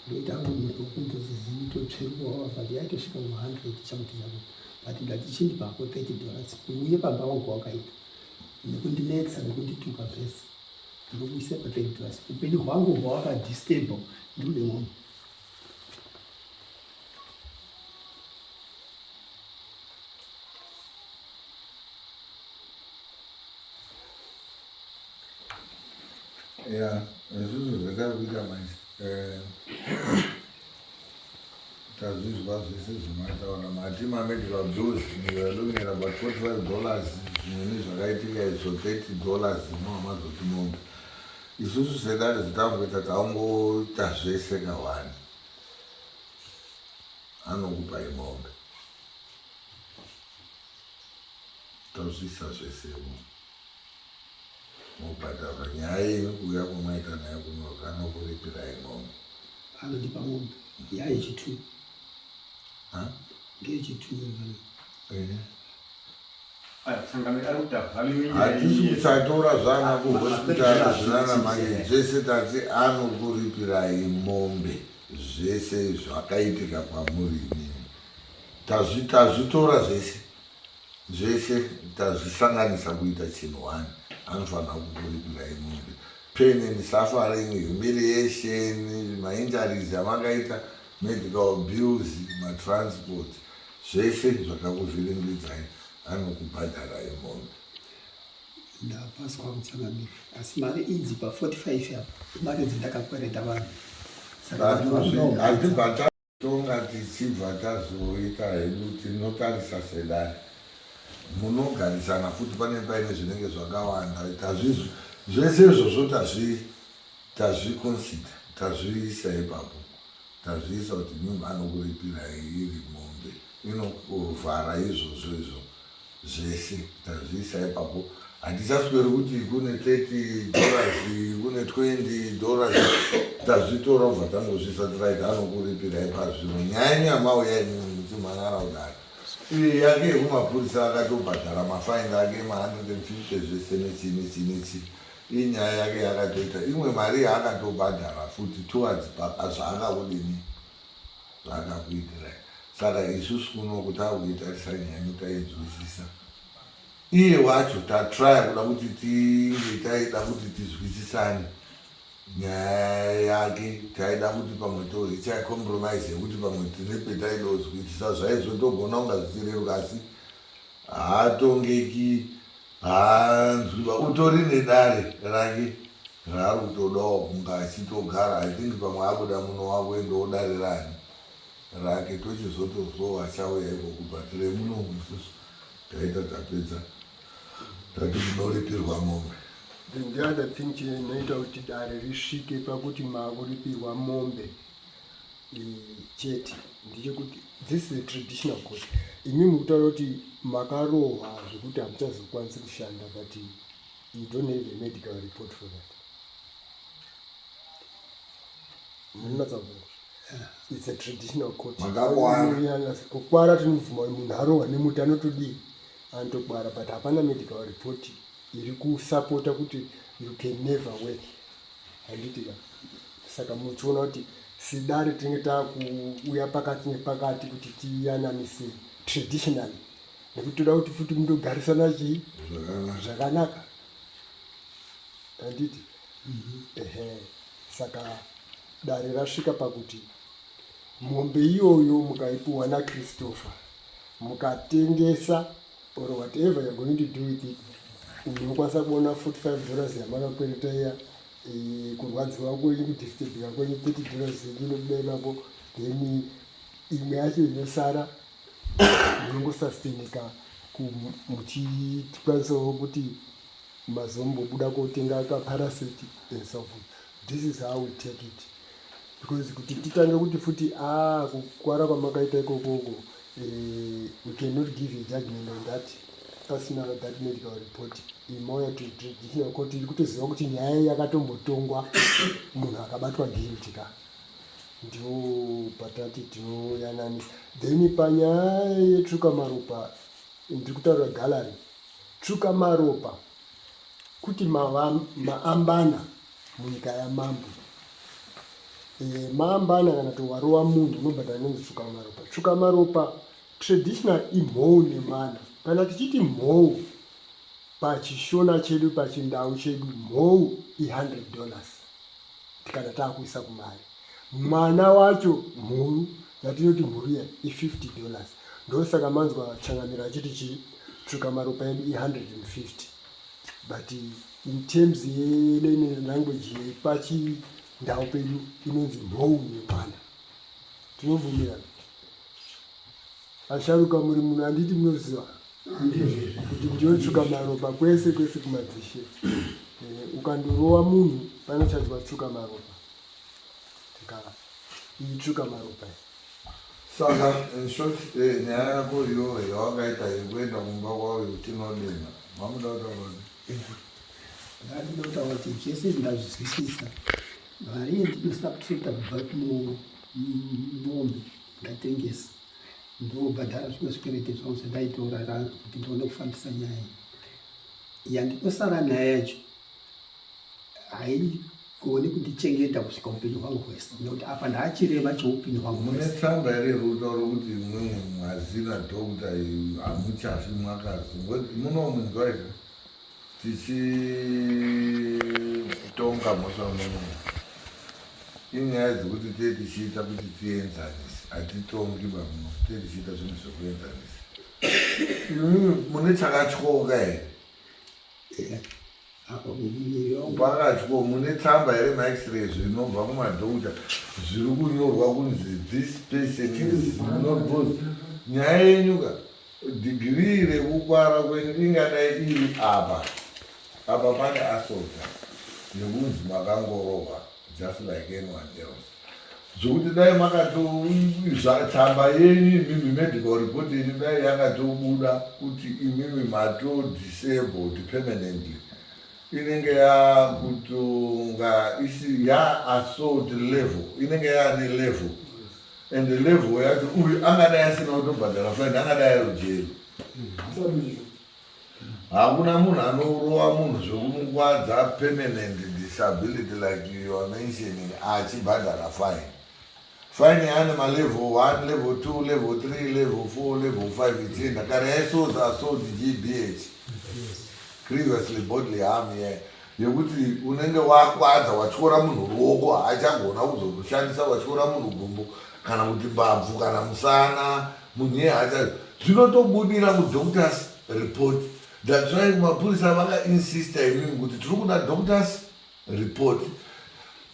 Ndoita hangu munhu wekumbototsverukawo but yaitosvika kuma 100 chakuti chakuti but ndati chindipako $30 kuuye pamba wangu wakaita. Nekundinetsa nekundituka pese. Ndinokuisa pa third class. Upenyu hwangu hwawakadisturba ndikude mombe. Ya, isusu zvatari kuita manje eh, tazvizwa zvese zvamataura mati mamedical bills you are looking at about 45 dollars zvimweni zvakaitika izvo 30 dollars inohamazoti mombe isusu sedare zvatangoita taungoita zvese kawani anokupai mombe tozviisa zvese mobhadharwa nyaya yenyu kuuya kwamaita nayo kuno anokuripirai mombe anondipa mombe yayechitu ngeyechitu hatisi kusatora zvana kuhospitari zvinana manje zvese tati anokuripirai mombe zvese zvakaitika kwamuri imimi tazvitora zvese zvese tazvisanganisa kuita chinhu one anofanira kukuripirai mombe pain and suffering humiliation mainjuries amakaita medical bills matransport zvese zvakakuvhiringidzai anokubhadharai mombe ndapaswa kutsangamira asi mari idzi pa 45 apa imari dzindakakwereta vanhu hatibva tonga tichibva tazoita hedu tinotarisa sedare munogarisana futi pane paine zvinenge zvakawanda tazvizwa zvese izvozvo tazviconsider tazviisa ipapo tazviisa kuti mimi anokuripirai iri mombe inovhara izvozvo izvo zvese tazviisa ipapo hatichasweri kuti kune 30 dollars kune 20 dollars tazvitora kubva tangozviisa tiraiti anokuripirai pazvino nyaya yenyu yamauya imimi muchimhan'ara kudaro iye yake yekumapurisa akatobhadhara mafaini ake ma150 zvese nechii nechii nechii inyaya yake yakatoita imwe mari yaakatobhadhara futi towards papa zvaakakudini zvaakakuitirai saka isusu kunoku takuitarisa nyaya tainzwisisa iye wacho tatraya kuda kuti tinge taida kuti tizwisisane nyaya yake taida kuti pamwe toricha compromise yekuti pamwe tine petaida kuzwisisa zvaizotogona kunga zvichireruka asi haatongeki haanzwiba utori nedare rake raari kutodawo kunga achitogara i think pamwe abuda muno wakuendawo dare rani rake tochizotozwawo achauya ikoko but remunomu isusu taita tapedza tati munoripirwa mombe Then the other thing chinoita kuti dare risvike pakuti makuripirwa mombe chete ndechekuti this is a traditional court imi mukutaura kuti makarohwa zvekuti hamuchazokwanisi kushanda but you don't have a medical report for that munonatsa it's a traditional court kukwara tinobvuma kuti munhu arohwa nemuti anotodii anotokwara but hapana medical report iri kusapota kuti you can never work handiti ka saka muchiona kuti sidare tinenge takuuya pakati nepakati kuti tiyananise traditionally nekuti toda kuti futi mundogarisana chii zvakanaka handiti mhm. ehe saka dare rasvika pakuti mombe iyoyo mukaipiwa nachristopher mukatengesa or whatever you're going to do with it unokwanisa kuona 45 dollars yamakakwereta iya eh, kurwadziwa kwenyu kudisturbika kwenyu 30 dollars yenyu inobuda ipapo then imwe yacho inosara munongosustainika muchikwanisawo kuti mazombobuda kotenga kaparaseti and so forth this is how we take it because kuti titange kuti futi a ah, kukwara kwamakaita ikokoko eh, we cannot give a judgment on that pasina that medical report imauya to traditional court iri kutoziva kuti nyaya yakatombotongwa munhu akabatwa guilty ka ndiwo patati tinoyananisa then panyaya yetsvuka maropa ndiri kutaura gallery tsvuka maropa kuti maambana munyika yamambo e, maambana kana kuti warova munhu unobhadhara inonzi tsvuka maropa tsvuka maropa traditional imhou nemana kana tichiti mhou Pachishona chedu, pachindau chedu, mhou i100 dollars kana takuisa kumari. Mwana wacho mhuru yatinoti mhuru iya i50 dollars. Ndosaka manzwa Changamire achiti chii, tsvuka maropa yedu i150 but in terms yelayman language yepachindau pedu inonzi mhou nemwana. Tinobvumirana. Asharuka muri muno handiti munoziva kuti ndinotsvuka maropa kwese kwese kumadzishe. Eh, ukandorowa munhu panochadzwa tsvuka maropa. Tika iyi tsvuka maropa iyi. Saka in short eh, nyaya yako iyoyo yawakaita yekuenda kumba kwayo uchinodena mamuda kutaura kuti Ndinoda kutaura kuti zvese izvi ndazvizwisisa. Mari yendinosakutoita kubva kumombe ndatengesa ndobhadhara zvimwe zvikwereti zvangu zvandaitora kuti ndione kufambisa nyaya iyi. Yandinosara nayo yacho haigoni kundichengeta kusvika upenyu hwangu hwese nekuti apa ndaachirema cheupenyu hwangu mune tsamba here rutaura kuti imwimwe mwazina doctor hamuchafi mwakazi munomunzwa here Tichitonga mhosva muno inyaya dzekuti tee tichiita kuti tienzanise, hatitongi ba muno, tee tichiita zvinhu zvekuenzanisa. Imimi mune chakatyoka here? Pakatyoka mune tsamba here max-ray zvinobva kumadhokota zviri kunyorwa kunzi this person is not good. Nyaya yenyu ka Degree rekukwara kwenyu ingadai iri apa. Apa pane assault yekunzi makangorohwa just like anyone else. Zvekuti dai makato tsamba yenyu imimi medical report yenyu dai yakatobuda kuti imimi mato disabled permanently inenge yakutonga isi ya assault level inenge yaane level And the level yacho uyu angadai asina kutobhadhara fine angadai ari kujeri. Hakuna munhu anorova munhu zvekumukwadza permanent disability like you are mentioning achibhadhara fine. Fine yaane malevel 1, level 2, level 3, level 4, level 5 ichienda. Kare yaisozi assault GBH. Grievously bodily harm yeah. Yekuti unenge wakwadza watyora munhu ruoko haachagona kuzorushandisa watyora munhu gumbo kana kuti mbabvu kana musana munhu iye haacha zvinotobudira kudoctors report that's why kumapurisa vakainsista imimi kuti tiri kuda doctors report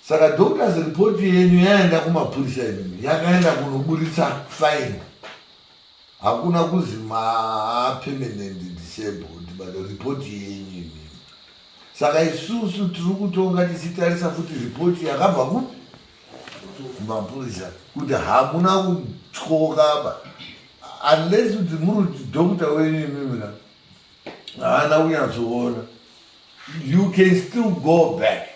saka doctors report yenyu yaenda kumapurisa imimi yakaenda kunoburitsa fine Hakuna kuzi ma permanent disabled but report yenyu imimi. Saka isusu tiri kutonga tichitarisa futi report yakabva kupi? Kumapurisa kuti hamuna kutyoka ba unless kuti muri kuti doctor wenyu imimi ka haana kunyatsoona you can still go back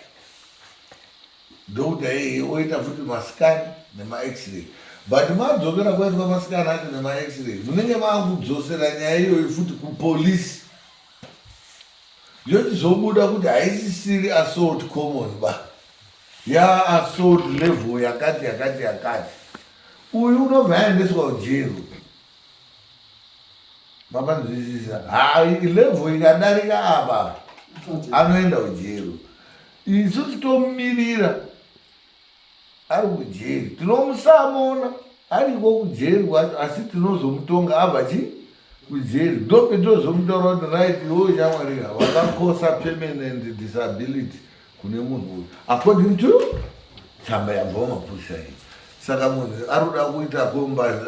Doctor iyeye oita futi mascan nemax-ray but madzokera kwaitwa mascan acho nemax-ray munenge makudzosera nyaya iyoyi futi kupolice yochizobuda kuti haisisiri assault common ba ya assault level yakati yakati yakati uyu unobva aendeswa kujeri Mapanzwisisa? Hai level ikadarika apa anoenda kujeri. Isusu tomumirira ari kujeri, tinomusamona ariko kujeri kwacho, asi tinozomutonga abva chi kujeri, ndopetozomutaura kuti right iwewe shamwari ka wakakosa permanent disability kune munhu uyu according to tsamba yabva mumapurisa iyi saka munhu arikuda kuita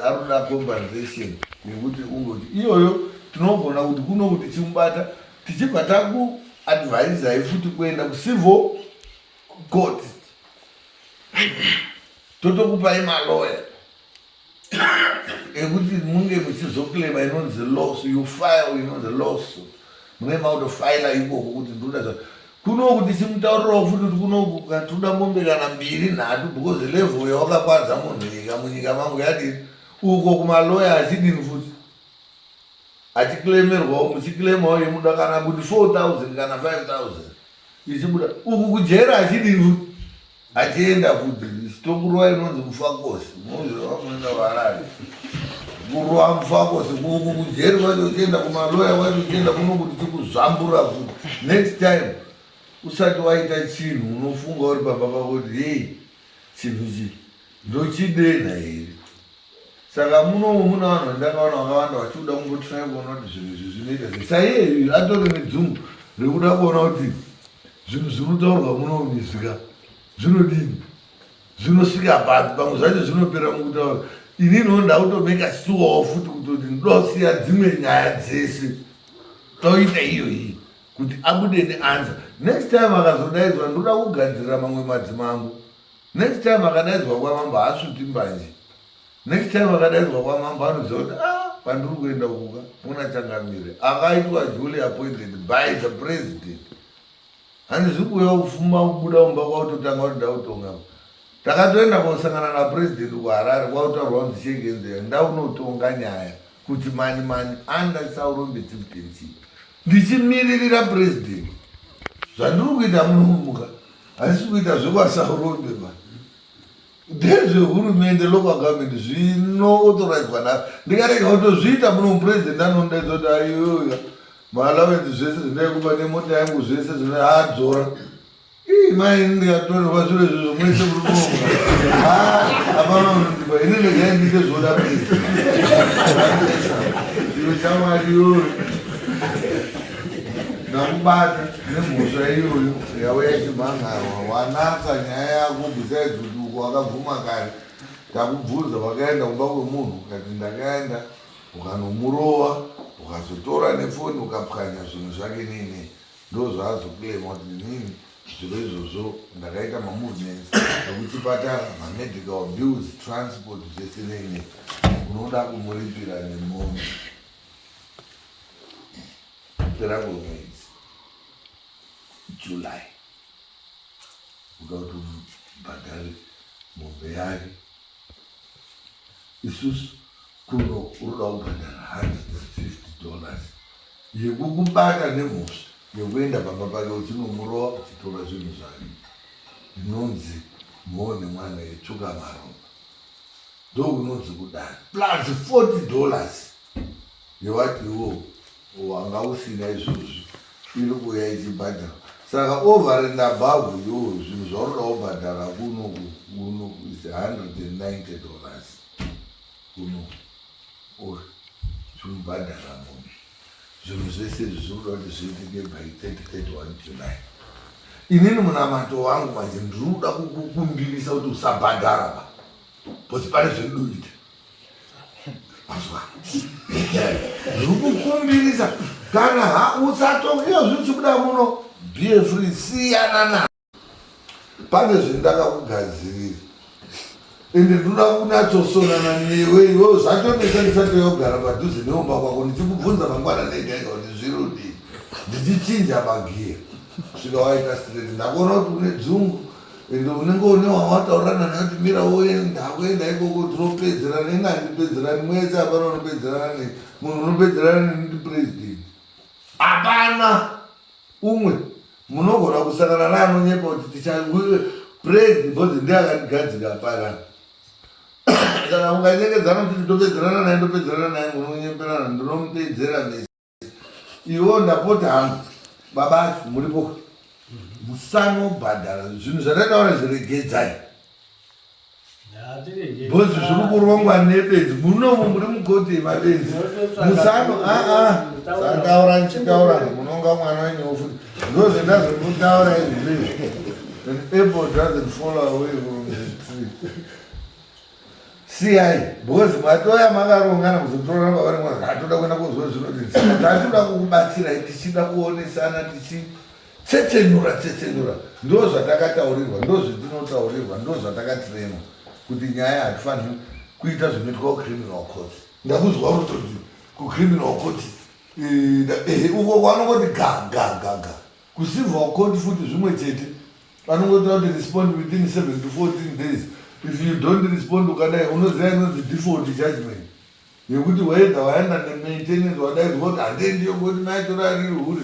arikuda compensation yekuti ungoti iyoyo tinogona kuti kuno kuti chimubata tichibva takuadvisai futi kuenda kucivil court totokupai maloya ekuti munge muchizoclaima inonzi loss you file inonzi lawsuit munenge makutofaila ikoko kuti ndinoda zva kunoku tichimutaurirawo futi kuti kunoku katoda mombe kana mbiri nhatu because level yawakakwadza munhu nyika munyika mangu yadini uko kumaloya achidini futi achiclaimerwawo muchiclaimawo yemuda kana kuti 4000 kana 5000 ichibuda uku kujera achidini futi Achienda futi sitokurova inonzi mufakosi munoziva vamunoenda kuharare. Kurova mufako sekuku kujeri kwacho uchienda kumaloya kwacho uchienda kuno kuti tikuzvambura futi. Next time usati waita chinhu unofunga uri pamba pako kuti hei chinhu ichi ndochidenha here. Saka munomu muna vanhu vandakaona vakawanda vachikuda kungotirai kuona kuti zvinhu izvi zvinoita sei. Saiye atori nedzungu rekuda kuona kuti zvinhu zvinotaurwa munomu izvika zvinodini. Zvinosvika papi pamwe zvacho zvinopera mukutaura. Ininiwo ndakutomeka suwawo futi kutoti ndoda kusiya dzimwe nyaya dzese toita iyoyi kuti abude neansa. Next time akazodaidzwa ndoda kugadzirira mamwe madzimambo. Next time akadaidzwa kwamambo haasvuti mbanje. Next time akadaidzwa kwamambo anoziva kuti ah pandiri kuenda kuka muna changamire akaitwa duly appointed by the president. Handizi kuuya kufuma kubuda mumba kwakutotanga kuti ndakutonga. Takatoenda kosangana napresident kuHarare kwakutaurwa kunzi Shegenzeya ndaunotonga nyaya kuti mani mani under Saurombe chieftainship ndichimiririra president. Zvandiri kuita munomuka handisi kuita zvekwaSaurombe ba. Ndezvehurumende local government zvinoauthoridzwa na ndikarega kutozviita muno mupresident anondaidza kuti ayoya maallowance zvese zvindaikupa nemota yangu zvese zvinoadzora ii mai ini ndikatorerwa zviro izvozvo mwese muri kuonga hapana unondipa ini regai ndiite zvoda president iro chamwari iyoyo ndakubata Nemhosva iyoyo yauya ichimhan'arwa wanatsa nyaya yako besides kuti uko wakabvuma kare takubvunza wakaenda kumba kwemunhu ukati ndakaenda ukanomurova ukazotora nefoni ukapwanya zvinhu zvake nei nei ndozvaazoclaima kuti inini zviro izvozvo ndakaita mamovements ekuchipatara mamedical bills transport zvese nei nei unoda kumuripira nemombe Kupera kwemwedzi July kuda kuti ubhadhare mombe yake isusu kuno unoda kubhadhara 150 dollars yekukubata nemhosva yekuenda pamba pake uchinomurova uchitora zvinhu zvake inonzi mhoo nemwana yetsvuka maropa ndokunonzi kudari plus 40 dollars yewati iwo wanga usina izvozvi iri kuuya ichibhadhara saka over and above iwo zvinhu zvaunoda kubhadhara kuno kuno is 190 dollars kuno or chimubhadhara munhu zvinhu zvese izvi zviri kuda kuti zviitike by 30 31 July inini munamato wangu manje ndiri kuda kukukumbirisa kuti usabhadhara ba bcause pane zvendinoita Azwa. Zvikukumbirisa kana ha usato iyo zvichibuda muno be free siyana na pane zvendakakugadzirira ende ndinoda kunyatsosonana newe iwewe zvatonetsa ndisati yogara padhuze neumba kwako ndichikubvunza mangwana nega ega kuti zvirudii ndichichinja magiya svika waita straight ndakuona kuti une dzungu Ende unenge une wawataurirana naye kuti mira woenda kuenda ikoko tinopedzerana ini handipedzerani mwese hapana unopedzerana nei munhu unopedzerana neni ndipresident hapana umwe munogona kusangana naanonyepa kuti ticha president because ndiye akandigadzira hapana saka mukanyengedzana kuti ndopedzerana naye ndopedzerana naye munonyemberana ndinomupedzera mese Iwo ndapota hangu baba acho muripo musanobhadhara zvinhu zvandataura zviregedzai bhozi zviri kurongwa nebenzi munomu muri mukoti yemabenzi musano aa sataura ndichitaura munonga mwana wenyewo futi ndozvendazokutaura izvi an apple doesn't fall away from the tree Siyai because matouya makarongana kuzotorana baba nemwana hatoda kuenda kozwa zvinoti tatoda kukubatsirai tichida kuonesana tichitsetsenura tsetsenura ndo zvatakataurirwa ndo zvetinotaurirwa ndo zvatakatirema kuti nyaya hatifaniri kuita zvinoitwa kucriminal court ndakuzwa kutoti kucriminal court eh, eh, uko kwanongoti ga ga ga ga kucivil court futi zvimwe chete Vanongoita kuti respond within 7 to 14 days. If you don't respond ukadai unoziva inonzi default judgment yekuti whether waenda nemaintenance wadaidzwa kuti handiendi yongoti mai tora riri hure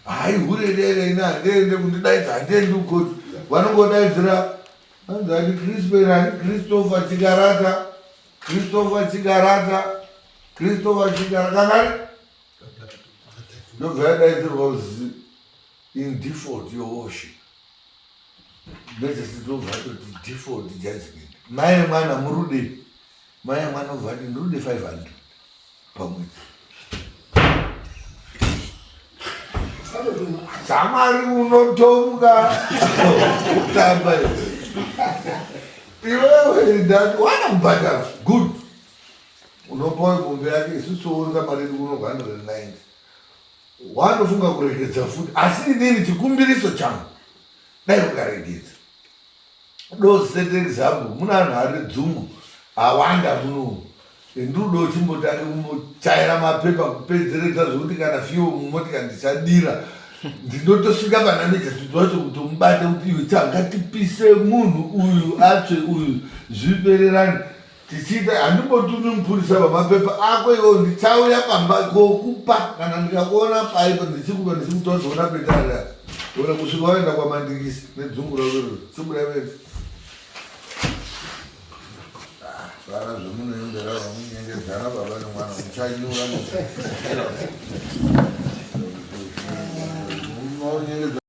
hayi hure rere ini handiende kundidaidza handiendi kukoti vanongodaidzira anzi ati Crispin ani Christopher Chikarata Christopher Chikarata. Christopher Chikara kangani ndobva yadaidzirwa kuzi in default your worship majesty ndobva atoti default judgment mai mwana murudei mai mwana obva ati ndirude 500 pamwedzi Chamwari unotonga kutamba iwewe ndati wana kubhadhara good unopawo mombe yake isusu tounza mari yedu kuno 190 wanofunga kuregedza futi asi inini chikumbiriso changu dai ukaregedza do set example muna anhu ari dzungu awanda munomu ndudo chimbotange kumbochaira mapepa kupedzeredza zvekuti kana fiwo mumotika ndichadira ndinotosvika pana mejasiti wacho kuti mubate kuti iwe changatipise munhu uyu atsve uyu zvipererani tichiita handimbotumi mupurisa pamapepa ako iwo ndichauya pamba kokupa kana ndikakuona paipo ndichikupa ndichikutozoona petara ona kusvika waenda kwamandikisi nedzungu rako iro chibuda vese ah, vana zvemunoimbera vamunyengedzana baba nemwana muchanyura munyengedza.